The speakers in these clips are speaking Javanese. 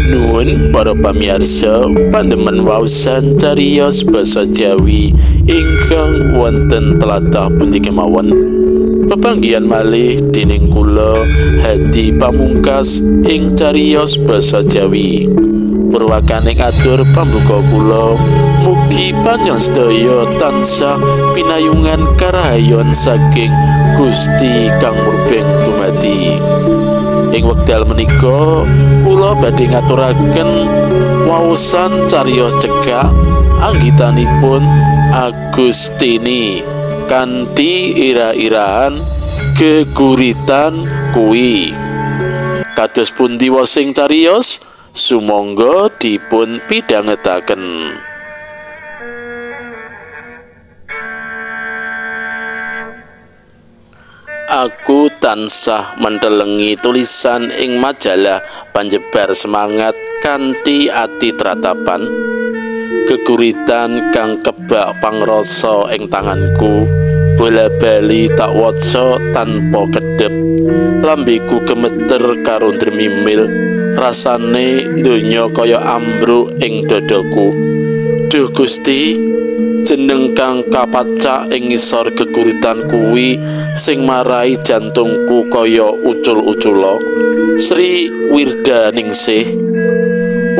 Nuwun para pamirsa pandemen waosan cariyos basa Jawi ingkang wonten tlatah pundi kemawon. Pepanggihan malih dening kula Hadi Pamungkas ing cariyos basa Jawi. Purwakaning atur pambuka kula, mugi panjenengan sedaya tansah pinayungan karahayon saking Gusti kang murbeng dumadi. Ing wekdal menika kula badhe ngaturaken waosan cariyos cekak anggitanipun Agustini kanthi ira-irahan geguritan kuwi. Kados pundi wosing cariyos? Sumangga dipun pidhangetaken. Aku tansah mentelengi tulisan ing majalah panjebar semangat kanthi ati tratapan. Geguritan kang kebak pangrasa ing tanganku bola-bali tak waca tanpa kedhep. Lambeku gemeter karo ndremimil, rasane donya kaya ambruk ing dadaku. Duh Gusti, jeneng kang kapacak ing ngisor geguritan kuwi sing marai jantungku kaya ucul-ucula. Sri Wirdaningsih.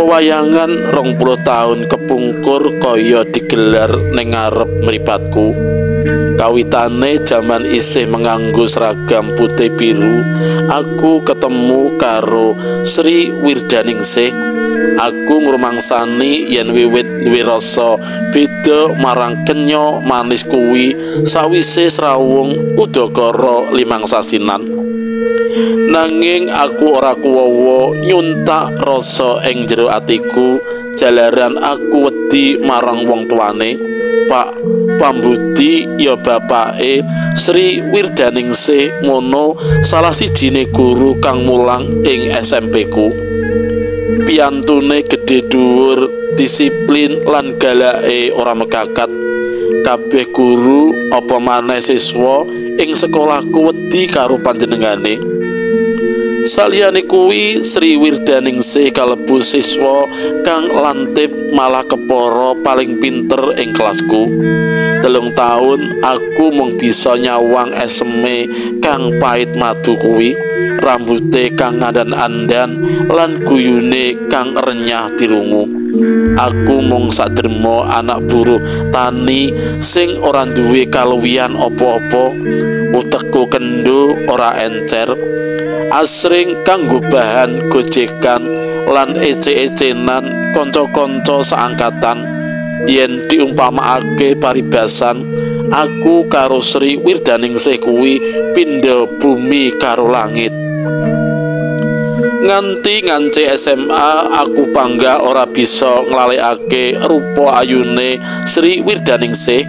Wewayangan 20 taun kepungkur kaya digelar ning ngarep mripatku. Kawitane jaman isih menganggo seragam putih biru, aku ketemu karo Sri Wirdaningsih. Aku ngrumangsani yen wiwit duwe rasa beda marang kenya manis kuwi sawise srawung udakara 5 sasinan. Nanging aku ora kuwowo nyuntak rasa ing jero atiku jalaran aku wedi marang wong tuane. Pak Pambudi ya bapake Sri Wirdaningsih ngono salah sijine guru kang mulang ing SMP ku. Piantune gedhe dhuwur, disiplin lan galake ora mekakat. Kabeh guru apa maneh siswa ing sekolahku wedi karo panjenengane. Saliyane kuwi Sri Wirdaningsih kalebu siswa kang lantip malah kepara paling pinter ing kelasku. 3 taun aku mung bisa nyawang eseme kang pait madu kuwi, rambute kang andan-andan lan guyune kang renyah dirungu. Aku mung saderma anak buruh tani sing ora duwe kaluwihan apa-apa. Utekku kendho ora encer, asring kanggo bahan gojekan lan ece-ecenan kanca-kanca saangkatan. Yen diumpamakake paribasan, aku karo Sri Wirdaningsih kuwi pindha bumi karo langit. Nganti ngance SMA aku bangga ora bisa nglalekake rupa ayune Sri Wirdaningsih.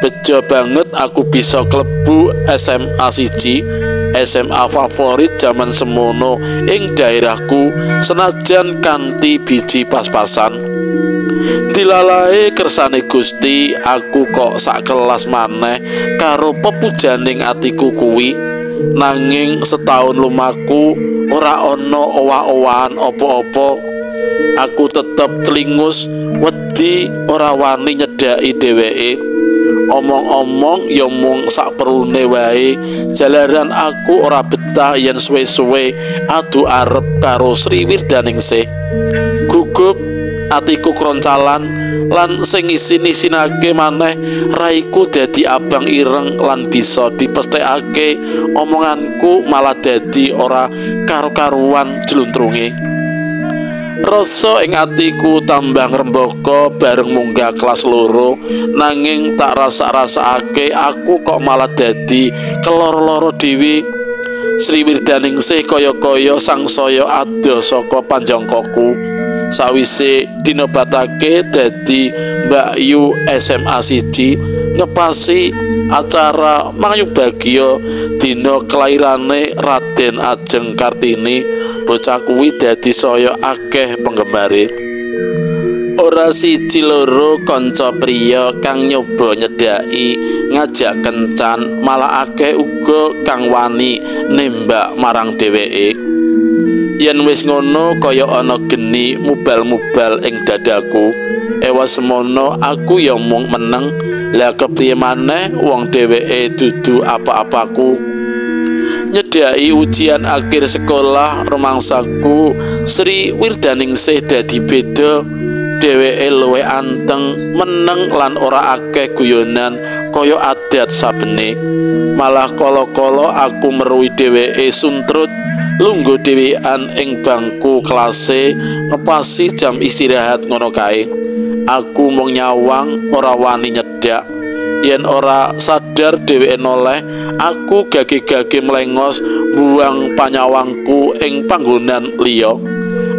Bejo banget aku bisa klebu SMA 1, SMA favorit jaman semono ing daerahku, senajan kanthi biji pas-pasan. Dilalae kersane Gusti, aku kok sak kelas maneh karo pepujaning atiku kuwi. Nanging setahun lumaku ora ana owah-owahan apa-apa. Aku tetep tlingus, wedi ora wani nyedhaki dheweke. Omong-omong ya mung sakperlune wae, jalaran aku ora betah yen suwe-suwe adu arep karo Sri Wirdaningsih. Gugup atiku kroncalan lan sing isin-isinake maneh raiku dadi abang ireng lan bisa dipesthekake. Omonganku malah dadi ora karu-karuan jluntrunge. Rasa ing atiku tambah ngrembaka bareng munggah kelas 2, nanging tak rasa-rasakake aku kok malah dadi keloro-loro dhewe. Sri Wirdaningsih kaya-kaya sangsaya adoh saka panjangkaku. Sawise dinobatake dadi Mbakyu SMA 1 ngepasi acara mangayubagya dina kelairane Raden Ajeng Kartini, bocah kuwi dadi saya akeh penggemare. Ora siji loro kanca priya kang nyoba nyedhaki ngajak kencan, malah akeh uga kang wani nembak marang dheweke. Yen wis ngono kaya ana geni mubal-mubal ing dadaku. Ewa semono aku ya mung meneng. Lah kepriye maneh wong dheweke dudu apa-apaku. Nyedhaki ujian akhir sekolah rumangsaku Sri Wirdaningsih dadi beda. Dheweke luwih anteng, meneng lan ora akeh guyonan kaya adat sabene. Malah kala-kala aku meruhi dheweke suntrut lungguh dhewean ing bangku kelase ngepasi jam istirahat ngono kae. Aku mung nyawang ora wani nyedhak. Yen ora sadar dheweke noleh, aku gage-gage mlengos buang panyawangku ing panggonan liya.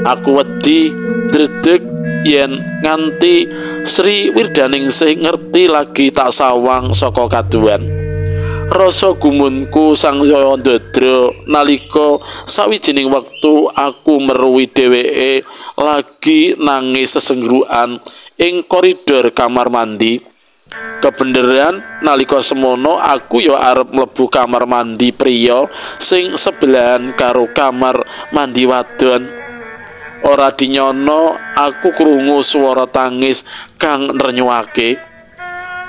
Aku wedi dredeg yen nganti Sri Wirdaningsih ngerti lagi tak sawang saka kaduan. Rasa gumunku sangsaya ndadra nalika sawijining wektu aku meruhi dheweke lagi nangis sesenggukan ing koridor kamar mandi. Kebeneran nalika semono aku ya arep mlebu kamar mandi priya sing sebelahan karo kamar mandi wadon. Ora dinyono aku krungu swara tangis kang nrenyuake.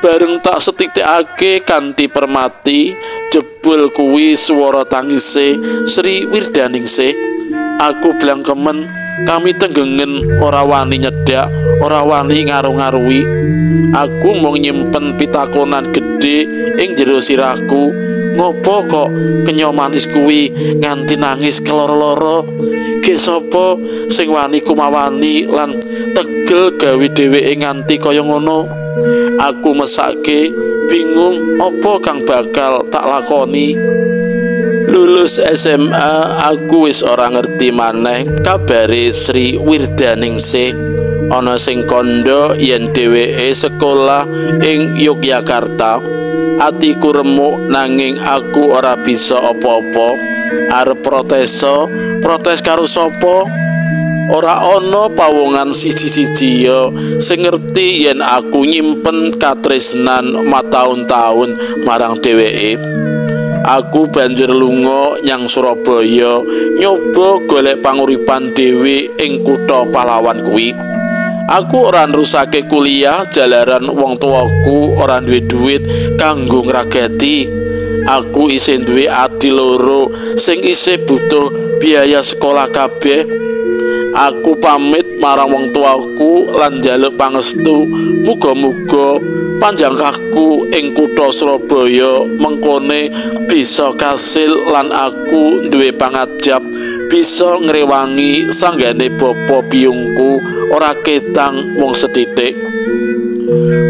Bareng tak setitikake kanthi permati, jebul kuwi swara tangise Sri Wirdaningsih. Aku blangkemen, kami tenggengen ora wani nyedhak, ora wani ngaruh-ngaruhi. Aku mung nyimpen pitakonan gedhe ing jero sirahku. Ngopo kok kenya manis kuwi nganti nangis keloro-loro? Gek sapa sing wani kumawani lan tegel gawe dheweke nganti kaya ngono? Aku mesake, bingung apa kang bakal tak lakoni. Lulus SMA aku wis ora ngerti maneh kabare Sri Wirdaningsih. Ana sing kandha yen dheweke sekolah ing Yogyakarta. Atiku remuk nanging aku ora bisa apa-apa. Arep proteso, protes karo sapa? Ora ana pawongan siji-siji ya sing ngerti yen aku nyimpen katresnan mataun-taun marang dheweke. Aku banjur lunga nyang Surabaya nyoba golek panguripan dhewe ing kutha pahlawan kuwi. Aku ora nrusake kuliah jalaran wong tuaku ora duwe duit kanggo ngragati. Aku isih duwe adi loro sing isih butuh biaya sekolah kabeh. Aku pamit marang wong tuaku lan njaluk pangestu muga-muga panjangkahku ing kutha Surabaya mengkone bisa kasil lan aku duwe pangajap bisa ngrewangi sanggane bapa biyungku ora ketang wong sethithik.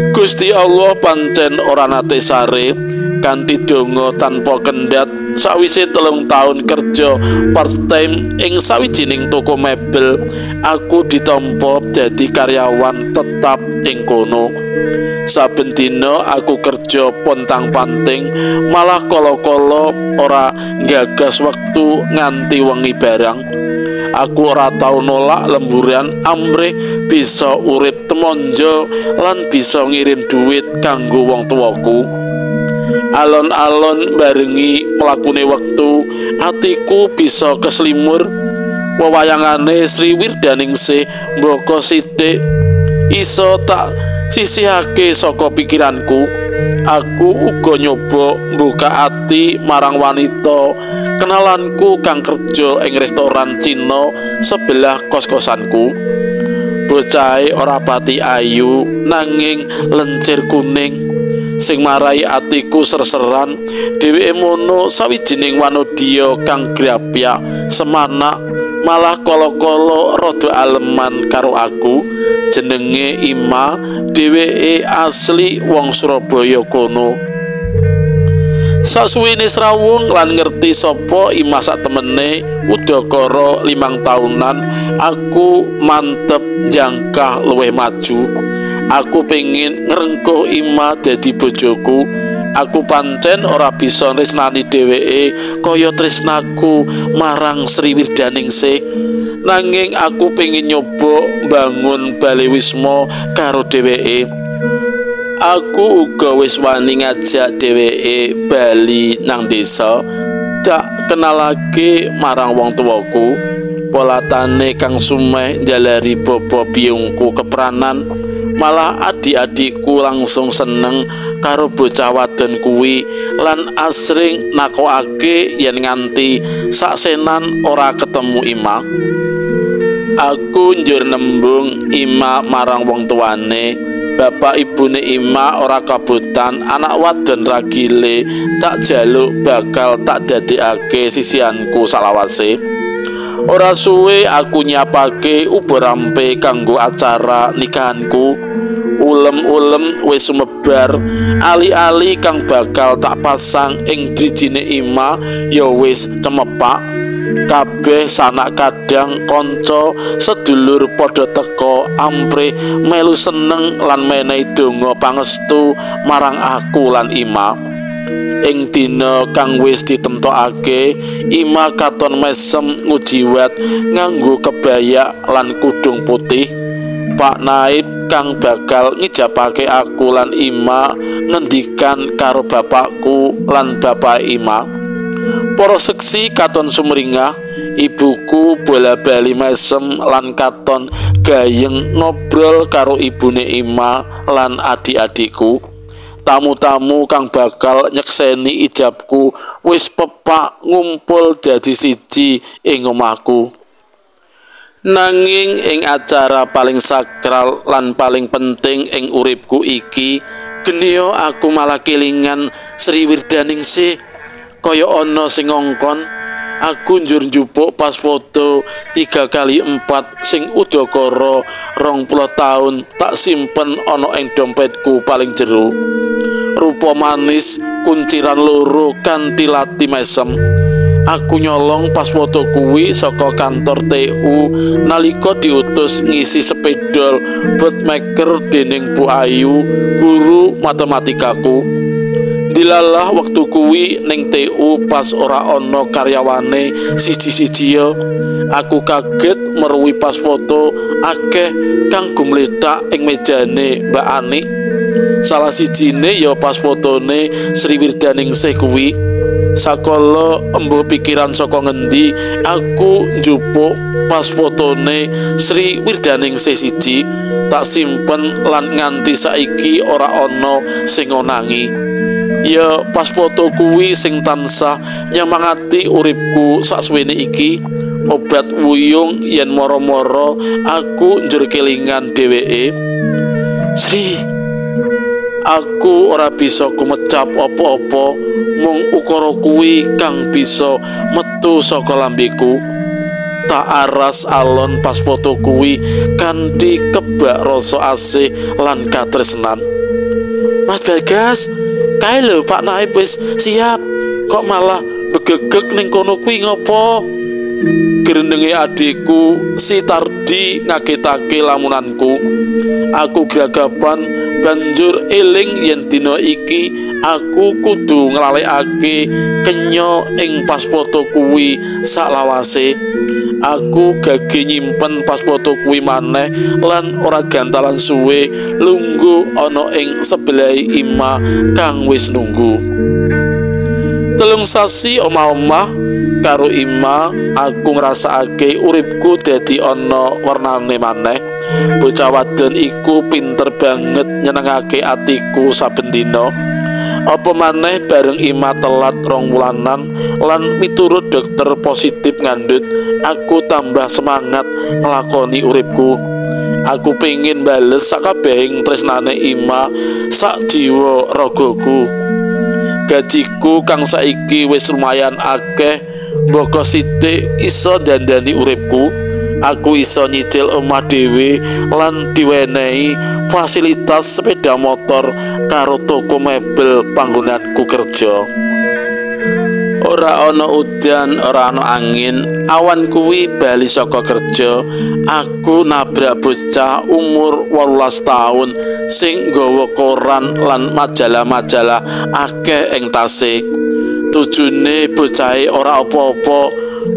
Gusti Allah pancen ora nate sare kanthi donga tanpa kendhat. Sawise 3 taun kerja part time ing sawijining toko mebel, aku ditampa dadi karyawan tetap ing kono. Saben dina aku kerja pontang-panting, malah kala-kala ora nggagas wektu nganti wengi barang. Aku ora tau nolak lemburan amrih bisa urip temonjo lan bisa ngirim duit kanggo wong tuaku. Alon-alon barengi mlakune wektu, atiku bisa keslimur. Wewayangane Sri Wirdaningsih mbaka sithik iso tak sisihake saka pikiranku. Aku uga nyoba mbuka ati marang wanita kenalanku kang kerja ing restoran Cina sebelah kos-kosanku. Bocahe ora pati ayu nanging lencir kuning sing marai atiku serseran. Dheweke mono sawijining wanodya kang grapyak semanak, malah kala-kala rada aleman karo aku. Jenenge Ima, dheweke asli wong Surabaya kono. Sasuwene srawung lan ngerti sapa Ima sak temene, udakara 5 taunan aku mantep jangkah luwih maju. Aku pengin ngrengkuh Ima dadi bojoku. Aku pancen ora bisa tresnani dheweke kaya tresnaku marang Sri Wirdaningsih. Nanging aku pengin nyoba mbangun bale wisma karo dheweke. Aku uga wis wani ngajak dheweke bali nang desa, tak kenalake marang wong tuaku. Polatane kang sumeh njalari bapa biyungku kepranan, malah adik-adikku langsung seneng karo bocah wadon kuwi lan asring nakokake yen nganti saksenan ora ketemu Ima. Aku njur nembung Ima marang wong tuane. Bapak ibune Ima ora kabutan anak wadon ragile tak jaluk bakal tak dadekake sisianku salawase. Ora suwe aku nyiapake ubo rampe kanggo acara nikahanku. Ulem-ulem wis sumebar, ali-ali kang bakal tak pasang ing drijine Ima ya wis cemepak. Kabeh sanak kadang kanca sedulur padha teka amprih melu seneng lan menehi donga pangestu marang aku lan Ima. Ing dina kang wis ditemtokake, Ima katon mesem ngujiwat nganggo kebaya lan kudung putih. Pak Naib kang bakal ngijabake aku lan Ima ngendikan karo bapakku lan bapak Ima. Para seksi katon sumringah, ibuku bola-bali mesem lan katon gayeng ngobrol karo ibune Ima lan adik-adikku. Tamu-tamu kang bakal nyekseni ijabku wis pepak ngumpul dadi siji ing omahku. Nanging ing acara paling sakral lan paling penting ing uripku iki, genio aku malah kelingan Sri Wirdaningsih. Kaya ana sing ngongkon, aku njur njupuk pas foto 3x4 sing udakara 20 taun tak simpen ana ing dompetku paling jero. Rupa manis kunciran loro kanthi lati mesem. Aku nyolong pas foto kuwi saka kantor TU nalika diutus ngisi sepedol bootmaker dening Bu Ayu, guru matematikaku. Dilalah wektu kuwi ning TU pas ora ana karyawane siji-siji ya. Aku kaget meruwi pas foto akeh kang gumlethak ing mejane Mbak Ani. Salah sijine ya pas fotone Sri Wirdaningsih kuwi. Sakala embuh pikiran saka ngendi aku njupuk pas fotone Sri Wirdaningsih siji tak simpen lan nganti saiki ora ana sing ngonangi. Ya pas foto kuwi sing tansah nyemangati uripku saksuwene iki. Obat wuyung yen moro-moro aku njur kelingan dheweke. Sri, aku ora bisa kumecap apa-apa, mung ukara kuwi kang bisa metu saka lambeku. Tak aras alon pas foto kuwi kanthi kebak rasa asih lan katresnan. Mas Bagas, kae lho Pak Naib wis siap, kok malah begegeg ning kono kuwi ngopo? Gerendenge adikku si Tardi ngagetake lamunanku. Aku gragapan banjur eling yen dina iki aku kudu nglalekake kenya ing pas foto kuwi saklawase. Aku gage nyimpen pas foto kuwi maneh lan ora gantalan suwe lungguh ana ing sebelahe Ima kang wis nunggu. 3 sasi omah-omah karo Ima, aku ngrasakake uripku dadi ana wernane maneh. Bocah wadon iku pinter banget nyenengake atiku saben dina. Apa maneh bareng Ima telat 2 wulanan lan miturut dokter positif ngandut, aku tambah semangat nglakoni uripku. Aku pengin bales sakabehing tresnane Ima sak jiwa ragaku. Gajiku kang saiki wis lumayan akeh, mboko sithik iso dandani uripku. Aku iso nyicil omah dhewe lan diwenehi fasilitas sepeda motor karo toko mebel panggonanku kerja. Ora ana udan, ora ana angin, awan kuwi bali saka kerja. Aku nabrak bocah umur 18 taun sing nggawa koran lan majalah-majalah akeh ing tase. Tujune bocahe ora apa-apa,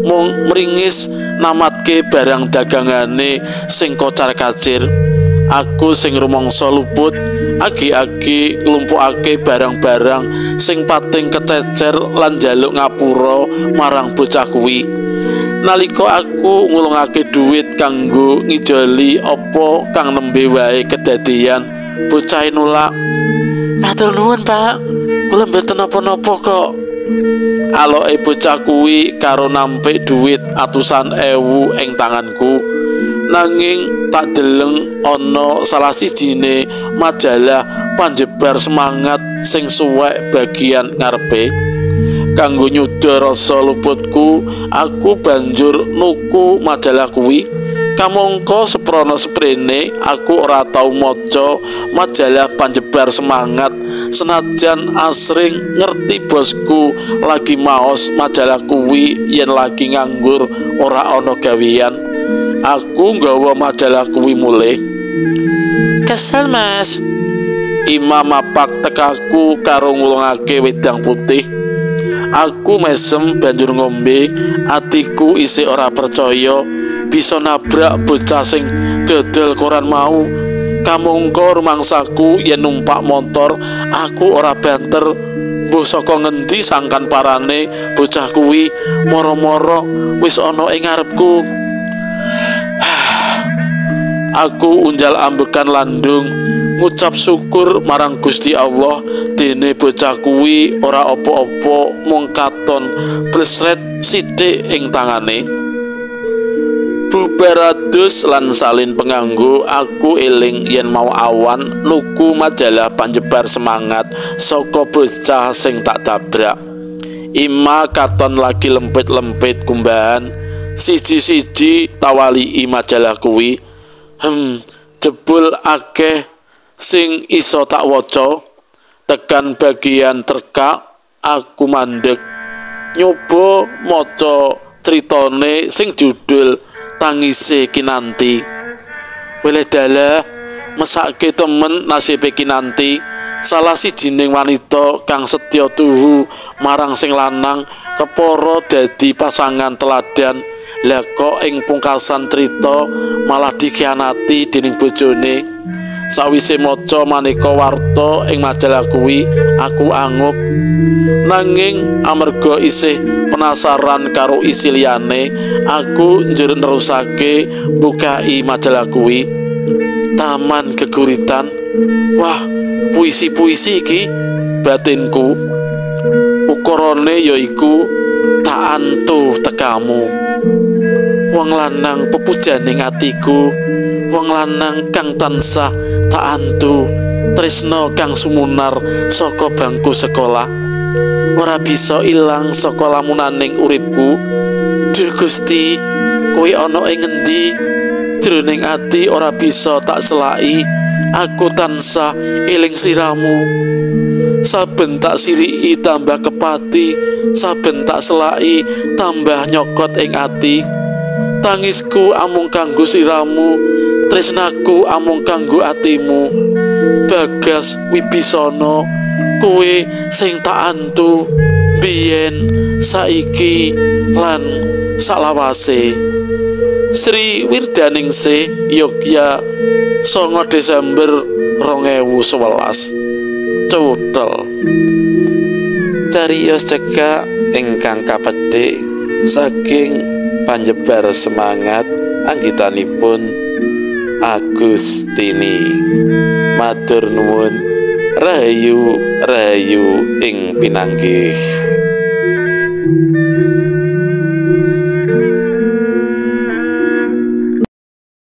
mung mringis namatke barang dagangane sing kocar-kacir. Aku sing rumangsa luput, agi-agi nglumpukake barang-barang sing pating kececer lan njaluk ngapura marang bocah kuwi. Nalika aku ngulungake duit kanggo ngijoli apa kang nembe wae kedadian, bocah nolak. Matur nuwun, Pak. Kula mboten napa-napa kok. Aloke bocah kuwi karo nampik duit atusan ewu ing tanganku. Nanging tak deleng ana salah sijine majalah panjebar semangat sing suwek bagian ngarepe. Kanggo nyuda rasa luputku, aku banjur nuku majalah kuwi. Kamangka seprana seprene aku ora tau maca majalah panjebar semangat, senajan asring ngerti bosku lagi maos majalah kuwi yen lagi nganggur ora ana gawean. Aku nggawa majalah kuwi mulih. Kesel, Mas. Ima mapak tekaku karo ngulungake wedang putih. Aku mesem banjur ngombe, atiku isih ora percaya bisa nabrak bocah sing dodol koran mau. Kamangka rumangsaku yen numpak motor aku ora banter. Mbuh saka ngendi sangkan parane bocah kuwi moro-moro wis ana ing ngarepku. Aku unjal ambekan landung, ngucap syukur marang Gusti Allah dene bocah kuwi ora apa-apa mung katon blesret sithik ing tangane. Bubar adus lan salin penganggo, aku eling yen mau awan nuku majalah panjebar semangat saka bocah sing tak tabrak. Ima katon lagi lempit-lempit kumbahan, siji-siji tawali majalah kuwi. Jebul akeh sing iso tak waca. Tekan bagian terkak aku mandek nyoba maca critane sing judul Tangise Kinanti. Weleh dalah, mesake temen nasibe Kinanti, salah sijining wanita kang setya tuhu marang sing lanang, kepara dadi pasangan teladan. Lah kok ing pungkasan crita malah dikhianati dening bojone. Sawise maca maneka warta ing majalah kuwi, aku angup. Nanging amarga isih penasaran karo isi liyane, aku njur nerusake mbukai majalah kuwi. Taman Geguritan. Wah, puisi-puisi iki batinku. Ukarane yaiku tak antu tekamu. Wong lanang pepujaning atiku, wong lanang kang tansah tak antu, tresno kang sumunar saka bangku sekolah, ora bisa ilang saka lamunaning uripku. Duh Gusti, kowe ana ing ngendi? Jroning ati ora bisa tak selaki, aku tansah eling sliramu. Saben tak siriki tambah kepati, saben tak selaki tambah nyokot ing ati. Tangisku amung kanggo sliramu, tresnaku amung kanggo atimu. Bagas Wibisana, kowe sing tak antu biyen, saiki lan salawase. Sri Wirdaningsih, Yogya, 9 Desember 2011. Cutel. Cariyos cekak ingkang kapedhik saking panjebar semangat anggitanipun Agustini. Matur nuwun, rahayu rahayu ing pinanggih.